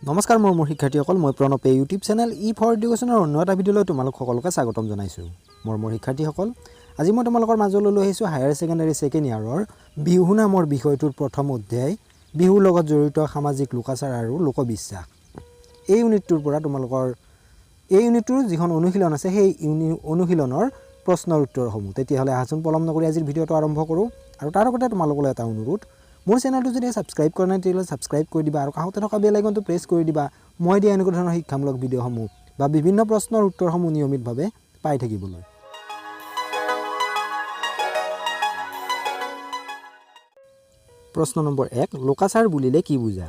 নমস্কাৰ মোৰ শিক্ষাৰ্থীসকল, মই প্ৰণৱে ইউটিউব চেনেল ই ফৰ এডুকেশ্যনৰ অন্য এটা ভিডিঅ'লৈ তোমালোক সকলোকে স্বাগতম জনাইছোঁ। মোৰ শিক্ষাৰ্থীসকল, আজি মই তোমালোকৰ মাজলৈ লৈ আহিছোঁ হায়াৰ ছেকেণ্ডাৰী ছেকেণ্ড ইয়াৰৰ বিহু নামৰ বিষয়টোৰ প্ৰথম অধ্যায়, বিহুৰ লগত জড়িত সামাজিক লোকাচাৰ আৰু লোকবিশ্বাস। এই ইউনিটটোৰ পৰা তোমালোকৰ এই ইউনিটটোৰ যিখন অনুশীলন আছে, সেই অনুশীলনৰ প্ৰশ্নৰ উত্তৰসমূহ। তেতিয়াহ'লে আহাচোন, পলম নকৰি আজিৰ ভিডিঅ'টো আৰম্ভ কৰোঁ। আৰু তাৰ লগতে তোমালোকলৈ এটা অনুৰোধ, মোৰ চেনেলটো যদি ছাবস্ক্ৰাইব কৰা নাই, তেতিয়াহ'লে ছাবস্ক্ৰাইব কৰি দিবা আৰু কাষতে থকা বেল আইকনটো প্ৰেছ কৰি দিবা, মই দিয়া এনেকুৱা ধৰণৰ শিক্ষামূলক ভিডিঅ'সমূহ বা বিভিন্ন প্ৰশ্নৰ উত্তৰসমূহ নিয়মিতভাৱে পাই থাকিবলৈ। প্ৰশ্ন নম্বৰ 1, লোকাচাৰ বুলিলে কি বুজা?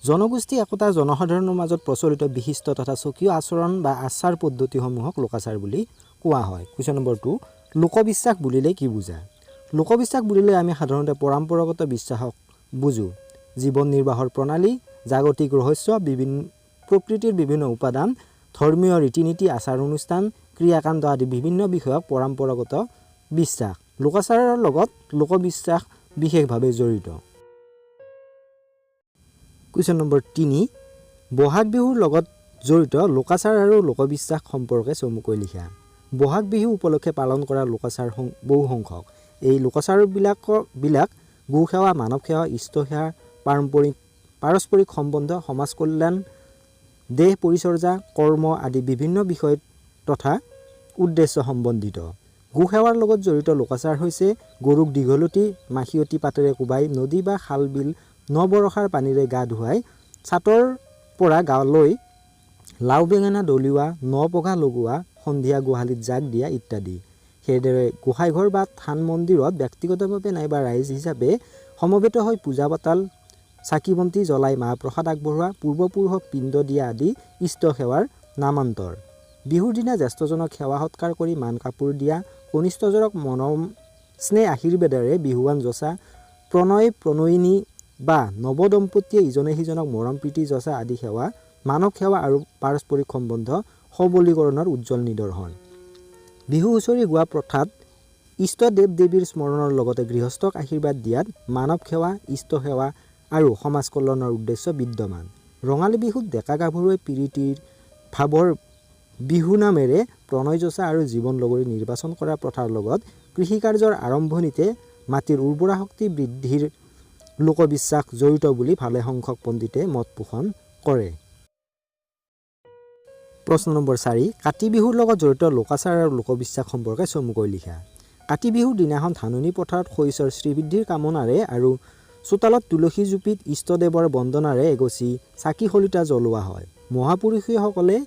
জনগোষ্ঠী একোটা জনসাধাৰণৰ মাজত প্ৰচলিত বিশিষ্ট তথা স্বকীয় আচৰণ বা আচাৰ পদ্ধতিসমূহক লোকাচাৰ বুলি কোৱা হয়। কুৱেশ্যন নম্বৰ 2, লোকবিশ্বাস বুলিলে কি বুজা? লোকবিশ্বাস বুলিলে আমি সাধাৰণতে পৰম্পৰাগত বিশ্বাসক বুজোঁ। জীৱন নিৰ্বাহৰ প্ৰণালী, জাগতিক ৰহস্য, বিভিন্ন প্ৰকৃতিৰ বিভিন্ন উপাদান, ধৰ্মীয় ৰীতি নীতি, আচাৰ অনুষ্ঠান, ক্ৰিয়াকাণ্ড আদি বিভিন্ন বিষয়ক পৰম্পৰাগত বিশ্বাস। লোকাচাৰৰ লগত লোকবিশ্বাস বিশেষভাৱে জড়িত। কুৱেশ্যন নম্বৰ 3, বহাগ বিহুৰ লগত জড়িত লোকাচাৰ আৰু লোকবিশ্বাস সম্পৰ্কে চমুকৈ লিখা। বহাগ বিহু উপলক্ষে পালন কৰা লোকাচাৰ বহুসংখ্যক। এই লোকাচাৰবিলাক গো সেৱা, মানৱ সেৱা, ইষ্ট সেৱা, পাৰস্পৰিক সম্বন্ধ, সমাজ কল্যাণ, দেহ পৰিচৰ্যা, কৰ্ম আদি বিভিন্ন বিষয় তথা উদ্দেশ্য সম্বন্ধিত। গো সেৱাৰ লগত জড়িত লোকাচাৰ হৈছে গৰুক দীঘলতি মাখিয়তী পাতেৰে কোবাই নদী বা খাল বিল নবৰষাৰ পানীৰে গা ধুৱাই ছাতৰ পৰা গালৈ লাও বেঙেনা দলিওৱা, ন পঘা লগোৱা, সন্ধিয়া গোহালিত জাগ দিয়া ইত্যাদি। সেইদৰে গোসাঁইঘৰ বা থান মন্দিৰত ব্যক্তিগতভাৱে নাইবা ৰাইজ হিচাপে সমবেত হৈ পূজা পাতল, চাকি বন্তি জ্বলাই মাহ প্ৰসাদ আগবঢ়োৱা, পূৰ্বপুৰুষক পিণ্ড দিয়া আদি ইষ্ট সেৱাৰ নামান্তৰ। বিহুৰ দিনা জ্যেষ্ঠজনক সেৱা সৎকাৰ কৰি মান কাপোৰ দিয়া, কনিষ্ঠজনক মৰম স্নেহ আশীৰ্বাদেৰে বিহুৱান যঁচা, প্ৰণয় প্ৰণয়িনী বা নৱদম্পতীয়ে ইজনে সিজনক মৰম প্ৰীতি যঁচা আদি সেৱা মানৱ সেৱা আৰু পাৰস্পৰিক সম্বন্ধ সবলীকৰণৰ উজ্জ্বল নিদৰ্শন। বিহু হুঁচৰি গোৱা প্ৰথাত ইষ্ট দেৱ দেৱীৰ স্মৰণৰ লগতে গৃহস্থক আশীৰ্বাদ দিয়াত মানৱ সেৱা, ইষ্ট সেৱা আৰু সমাজ কল্যাণৰ উদ্দেশ্য বিদ্যমান। ৰঙালী বিহুত ডেকা গাভৰুৱে প্ৰীতিৰ ভাৱৰ বিহু নামেৰে প্ৰণয় যঁচা আৰু জীৱন লগৰী নিৰ্বাচন কৰা প্ৰথাৰ লগত কৃষিকাৰ্যৰ আৰম্ভণিতে মাটিৰ উৰ্বৰা শক্তি বৃদ্ধিৰ লোকবিশ্বাস জড়িত বুলি ভালেসংখ্যক পণ্ডিতে মত পোষণ কৰে। প্ৰশ্ন নম্বৰ 4, কাতি বিহুৰ লগত জড়িত লোকাচাৰ আৰু লোকবিশ্বাস সম্পৰ্কে চমুকৈ লিখা। কাতি বিহুৰ দিনাখন ধাননি পথাৰত শইচৰ শ্ৰীবৃদ্ধিৰ কামনাৰে আৰু চোতালত তুলসী জুপিত ইষ্টদেৱৰ বন্দনাৰে এগছি চাকি শলিতা জ্বলোৱা হয়। মহাপুৰুষীসকলে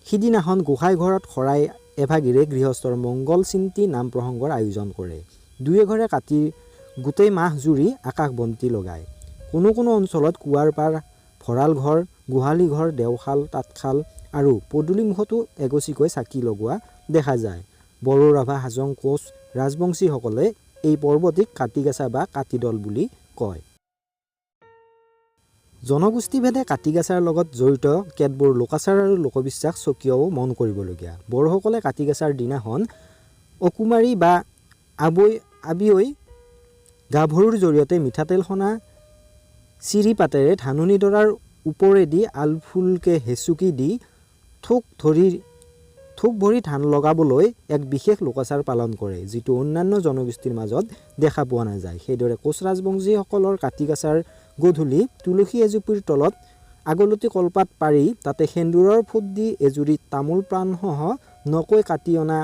সিদিনাখন গোসাঁই ঘৰত শৰাই এভাগিৰে গৃহস্থৰ মংগল চিন্তি নাম প্ৰসংগৰ আয়োজন কৰে। দুয়ো ঘৰে কাতিৰ গোটেই মাহ জুৰি আকাশ বন্তি লগায়। কোনো কোনো অঞ্চলত কুঁৱাৰ পাৰ, ভঁৰাল ঘৰ, গোহালি ঘৰ, দেওশাল, তাঁতশাল আৰু পদূলিমুখতো এগছিকৈ চাকি লগোৱা দেখা যায়। বড়ো, ৰাভা, হাজং, কোচ ৰাজবংশীসকলে এই পৰ্বটিক কাতিগাছা বা কাতিদল বুলি কয়। জনগোষ্ঠীভেদে কাতিগাছাৰ লগত জড়িত কেতবোৰ লোকাচাৰ আৰু লোকবিশ্বাস স্বকীয়ও মন কৰিবলগীয়া। বড়োসকলে কাতিগাছাৰ দিনাখন অকুমাৰী বা আবিয়ৈ গাভৰুৰ জৰিয়তে মিঠাতেল সনা চিৰি পাতেৰে ধাননিডৰাৰ ওপৰেদি আলফুলকে হেঁচুকি দি থোক ভৰি ধান লগাবলৈ এক বিশেষ লোকাচাৰ পালন কৰে, যিটো অন্যান্য জনগোষ্ঠীৰ মাজত দেখা পোৱা নাযায়। সেইদৰে কোচ ৰাজবংশীসকলৰ কাতিগাছাৰ গধূলি তুলসী এজুপিৰ তলত আগলতি কলপাত পাৰি তাতে সেন্দূৰৰ ফোঁট দি এজুৰি তামোল পাণসহ নকৈ কাটি অনা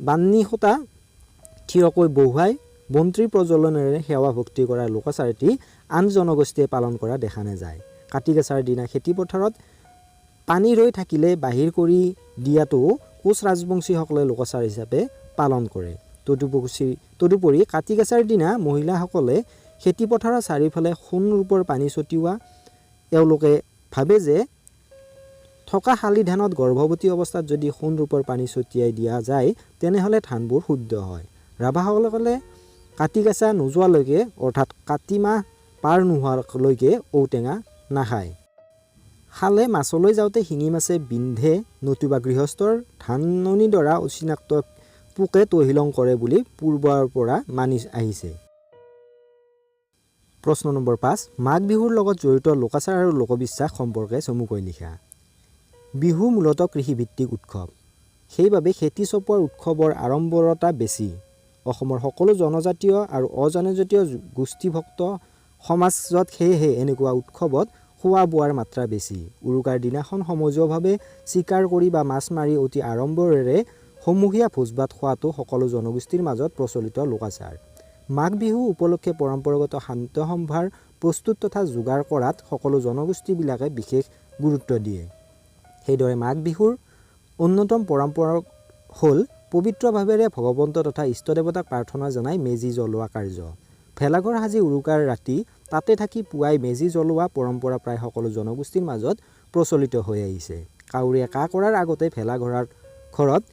বান্নী সূতা থিয়কৈ বহুৱাই বন্তি প্ৰজ্বলনেৰে সেৱা ভক্তি কৰা লোকাচাৰটি আন জনগোষ্ঠীয়ে পালন কৰা দেখা নাযায়। কাতিগাছাৰ দিনা খেতিপথাৰত পানী ৰৈ থাকিলে বাহিৰ কৰি দিয়াটোও কোচ ৰাজবংশীসকলে লোকাচাৰ হিচাপে পালন কৰে। তদুপৰি কাতিগাছাৰ দিনা মহিলাসকলে খেতিপথাৰৰ চাৰিওফালে সোণ ৰূপৰ পানী ছটিওৱা, এওঁলোকে ভাবে যে থকা শালি ধানত গৰ্ভৱতী অৱস্থাত যদি সোণ ৰূপৰ পানী ছটিয়াই দিয়া যায়, তেনেহ'লে ধানবোৰ শুদ্ধ হয়। ৰাভাসকলে কাতিগাছা নোযোৱালৈকে, অৰ্থাৎ কাতি মাহ পাৰ নোহোৱালৈকে ঔটেঙা নাখায়। খালে মাছলৈ যাওঁতে শিঙি মাছে বিন্ধে নতুবা গৃহস্থৰ ধাননিডৰা অচিনাক্ত পোকে তহিলং কৰে বুলি পূৰ্বৰ পৰা মানি আহিছে। প্ৰশ্ন নম্বৰ 5, মাঘ বিহুৰ লগত জড়িত লোকাচাৰ আৰু লোকবিশ্বাস সম্পৰ্কে চমুকৈ লিখা। বিহু মূলতঃ কৃষিভিত্তিক উৎসৱ, সেইবাবে খেতি চপোৱাৰ উৎসৱৰ আড়ম্বৰতা বেছি। অসমৰ সকলো জনজাতীয় আৰু অজনজাতীয় গোষ্ঠীভক্ত সমাজত সেয়েহে এনেকুৱা উৎসৱত খোৱা বোৱাৰ মাত্ৰা বেছি। উৰুকাৰ দিনাখন সমজুৱাভাৱে চিকাৰ কৰি বা মাছ মাৰি অতি আড়ম্বৰেৰে সমূহীয়া ভোজ-ভাত খোৱাটো সকলো জনগোষ্ঠীৰ মাজত প্ৰচলিত লোকাচাৰ। মাঘ বিহু উপলক্ষে পৰম্পৰাগত খাদ্য সম্ভাৰ প্ৰস্তুত তথা যোগাৰ কৰাত সকলো জনগোষ্ঠীবিলাকে বিশেষ গুৰুত্ব দিয়ে। সেইদৰে মাঘ বিহুৰ অন্যতম পৰম্পৰা হ'ল পবিত্ৰ ভাৱেৰে ভগৱন্ত তথা ইষ্ট দেৱতাক প্ৰাৰ্থনা জনাই মেজি জ্বলোৱা কাৰ্য। ভেলাঘৰ সাজি উৰুকাৰ ৰাতি তাতে থাকি পুৱাই মেজি জ্বলোৱা পৰম্পৰা প্ৰায় সকলো জনগোষ্ঠীৰ মাজত প্ৰচলিত হৈ আহিছে। কাউৰীয়ে কা কৰাৰ আগতে ভেলাঘৰত ঘৰত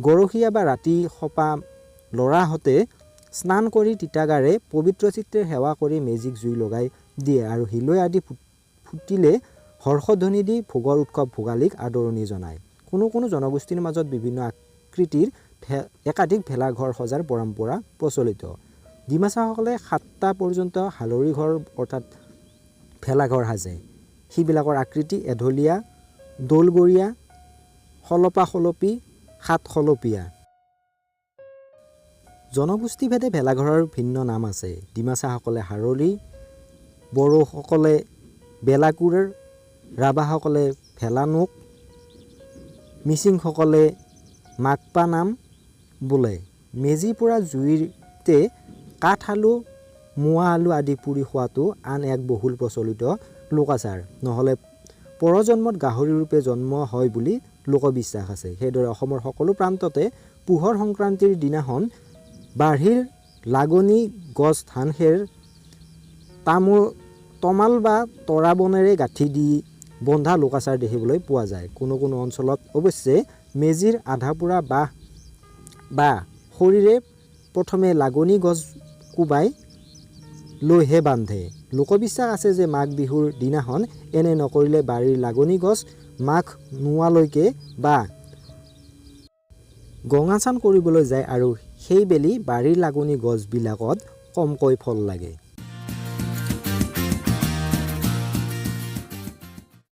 গৰখীয়া বা ৰাতি সপা ল'ৰাহঁতে স্নান কৰি তিতাগাৰে পবিত্ৰ চিত্ৰে সেৱা কৰি মেজিক জুই লগাই দিয়ে আৰু হিলৈ আদি ফুটিলে হৰ্ষধ্বনি দি ভোগৰ উৎসৱ ভোগালীক আদৰণি জনায়। কোনো কোনো জনগোষ্ঠীৰ মাজত বিভিন্ন আকৃতিৰ একাধিক ভেলাঘৰ সজাৰ পৰম্পৰা প্ৰচলিত। ডিমাচাসকলে 7টা পৰ্যন্ত হালৰি ঘৰ অৰ্থাৎ ভেলাঘৰ সাজে। সিবিলাকৰ আকৃতি এঢলীয়া, দৌলগৰীয়া, সলপা সলপি, সাতখলপীয়া। জনগোষ্ঠীভেদে ভেলাঘৰৰ ভিন্ন নাম আছে। ডিমাচাসকলে হাৰলি, বড়োসকলে বেলাকুৰ, ৰাভাসকলে ভেলানোক, মিচিংসকলে মাকপা নাম বোলে। মেজি পোৰা জুইতে কাঠ আলু, মোৱা আলু আদি পুৰি খোৱাটো আন এক বহুল প্ৰচলিত লোকাচাৰ। নহ'লে পৰজন্মত গাহৰি ৰূপে জন্ম হয় বুলি লোকবিশ্বাস আছে। সেইদৰে অসমৰ সকলো প্ৰান্ততে পুহৰ সংক্ৰান্তিৰ দিনাখন বাঢ়িৰ লাগনি গছ ধানখেৰ তামোল তমাল বা তৰা বনেৰে গাঁঠি দি বন্ধা লোকাচাৰ দেখিবলৈ পোৱা যায়। কোনো কোনো অঞ্চলত অৱশ্যে মেজিৰ আধাপোৰা বাঁহ বা খৰিৰে প্ৰথমে লাগনি গছ কোবাই লৈহে বান্ধে। লোকবিশ্বাস আছে যে মাঘ বিহুৰ দিনাখন এনে নকৰিলে বাৰীৰ লাগনি গছ মাঘ নোহোৱালৈকে বা গঙাচান কৰিবলৈ যায় আৰু সেইবেলি বাৰীৰ লাগনি গছবিলাকত কমকৈ ফল লাগে।